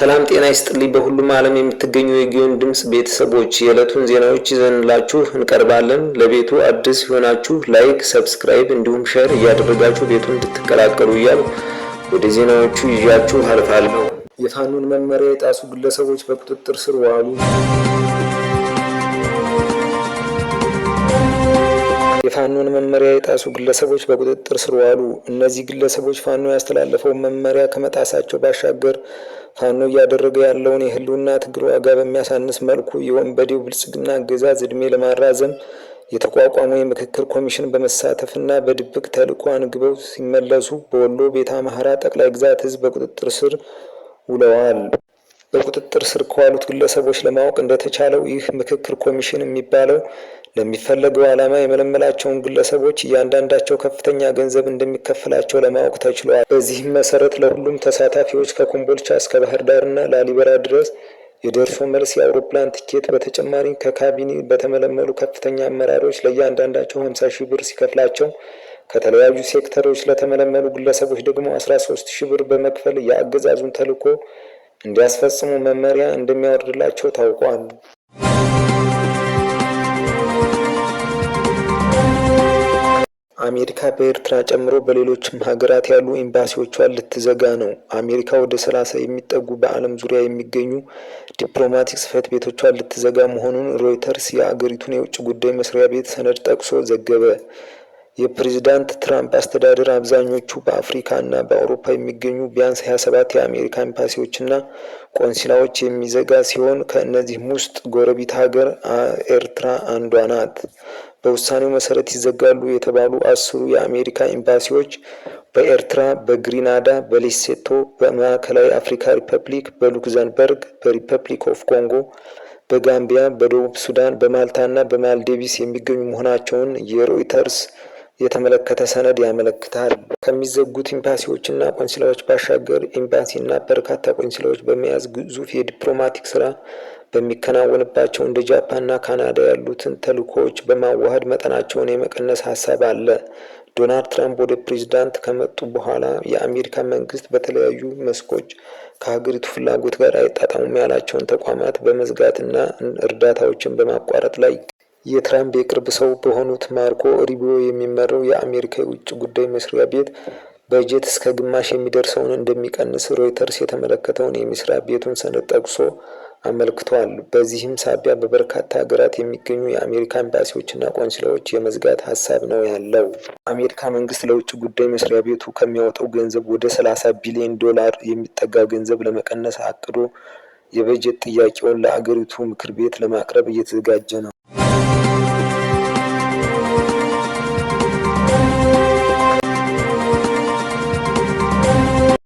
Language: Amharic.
ሰላም ጤና ይስጥልኝ። በሁሉም ዓለም የምትገኙ የጊዮን ድምፅ ቤተሰቦች፣ የዕለቱን ዜናዎች ይዘንላችሁ እንቀርባለን። ለቤቱ አዲስ የሆናችሁ like፣ subscribe እንዲሁም share እያደረጋችሁ ቤቱን እንድትቀላቀሉ እያልኩ ወደ ዜናዎቹ ይዣችሁ አልፋለሁ። የፋኖን መመሪያ የጣሱ ግለሰቦች በቁጥጥር ስር ዋሉ። የፋኖን መመሪያ የጣሱ ግለሰቦች በቁጥጥር ስር ዋሉ። እነዚህ ግለሰቦች ፋኖ ያስተላለፈውን መመሪያ ከመጣሳቸው ባሻገር ፋኖ እያደረገ ያለውን የህልውና ትግል ዋጋ በሚያሳንስ መልኩ የወንበዴው ብልጽግና አገዛዝ ዕድሜ ለማራዘም የተቋቋመው የምክክር ኮሚሽን በመሳተፍና በድብቅ ተልዕኮ አንግበው ሲመለሱ በወሎ ቤተ አምሐራ ጠቅላይ ግዛት ህዝብ በቁጥጥር ስር ውለዋል። በቁጥጥር ስር ከዋሉት ግለሰቦች ለማወቅ እንደተቻለው ይህ ምክክር ኮሚሽን የሚባለው ለሚፈለገው ዓላማ የመለመላቸውን ግለሰቦች እያንዳንዳቸው ከፍተኛ ገንዘብ እንደሚከፈላቸው ለማወቅ ተችሏል። በዚህም መሰረት ለሁሉም ተሳታፊዎች ከኮምቦልቻ እስከ ባህር ዳርና ላሊበላ ድረስ የደርሶ መልስ የአውሮፕላን ትኬት፣ በተጨማሪ ከካቢኔ በተመለመሉ ከፍተኛ አመራሮች ለእያንዳንዳቸው 50,000 ብር ሲከፍላቸው፣ ከተለያዩ ሴክተሮች ለተመለመሉ ግለሰቦች ደግሞ 13,000 ብር በመክፈል የአገዛዙን ተልዕኮ እንዲያስፈጽሙ መመሪያ እንደሚያወርድላቸው ታውቋል። አሜሪካ በኤርትራ ጨምሮ በሌሎችም ሀገራት ያሉ ኤምባሲዎቿን ልትዘጋ ነው። አሜሪካ ወደ 30 የሚጠጉ በዓለም ዙሪያ የሚገኙ ዲፕሎማቲክ ጽሕፈት ቤቶቿን ልትዘጋ መሆኑን ሮይተርስ የአገሪቱን የውጭ ጉዳይ መስሪያ ቤት ሰነድ ጠቅሶ ዘገበ። የፕሬዚዳንት ትራምፕ አስተዳደር አብዛኞቹ በአፍሪካ እና በአውሮፓ የሚገኙ ቢያንስ 27 የአሜሪካ ኤምባሲዎችና ቆንሲላዎች የሚዘጋ ሲሆን ከእነዚህም ውስጥ ጎረቤት ሀገር ኤርትራ አንዷ ናት። በውሳኔው መሰረት ይዘጋሉ የተባሉ 10ሩ የአሜሪካ ኤምባሲዎች በኤርትራ፣ በግሪናዳ፣ በሌሴቶ፣ በማዕከላዊ አፍሪካ ሪፐብሊክ፣ በሉክዘምበርግ፣ በሪፐብሊክ ኦፍ ኮንጎ፣ በጋምቢያ፣ በደቡብ ሱዳን፣ በማልታ እና በማልዲቭስ የሚገኙ መሆናቸውን የሮይተርስ የተመለከተ ሰነድ ያመለክታል። ከሚዘጉት ኤምባሲዎችና ቆንስላዎች ባሻገር ኤምባሲና በርካታ ቆንስላዎች በመያዝ ግዙፍ የዲፕሎማቲክ ስራ በሚከናወንባቸው እንደ ጃፓንና ካናዳ ያሉትን ተልዕኮዎች በማዋሃድ መጠናቸውን የመቀነስ ሀሳብ አለ። ዶናልድ ትራምፕ ወደ ፕሬዝዳንት ከመጡ በኋላ የአሜሪካ መንግስት በተለያዩ መስኮች ከሀገሪቱ ፍላጎት ጋር አይጣጣሙም ያላቸውን ተቋማት በመዝጋትና እርዳታዎችን በማቋረጥ ላይ። የትራምፕ የቅርብ ሰው በሆኑት ማርኮ ሩቢዮ የሚመራው የአሜሪካ የውጭ ጉዳይ መስሪያ ቤት በጀት እስከ ግማሽ የሚደርሰውን እንደሚቀንስ ሮይተርስ የተመለከተውን የመስሪያ ቤቱን ሰነድ ጠቅሶ አመልክቷል። በዚህም ሳቢያ በበርካታ ሀገራት የሚገኙ የአሜሪካ ኤምባሲዎችና ቆንስላዎች የመዝጋት ሀሳብ ነው ያለው። አሜሪካ መንግስት ለውጭ ጉዳይ መስሪያ ቤቱ ከሚያወጣው ገንዘብ ወደ 30 ቢሊዮን ዶላር የሚጠጋ ገንዘብ ለመቀነስ አቅዶ የበጀት ጥያቄውን ለአገሪቱ ምክር ቤት ለማቅረብ እየተዘጋጀ ነው።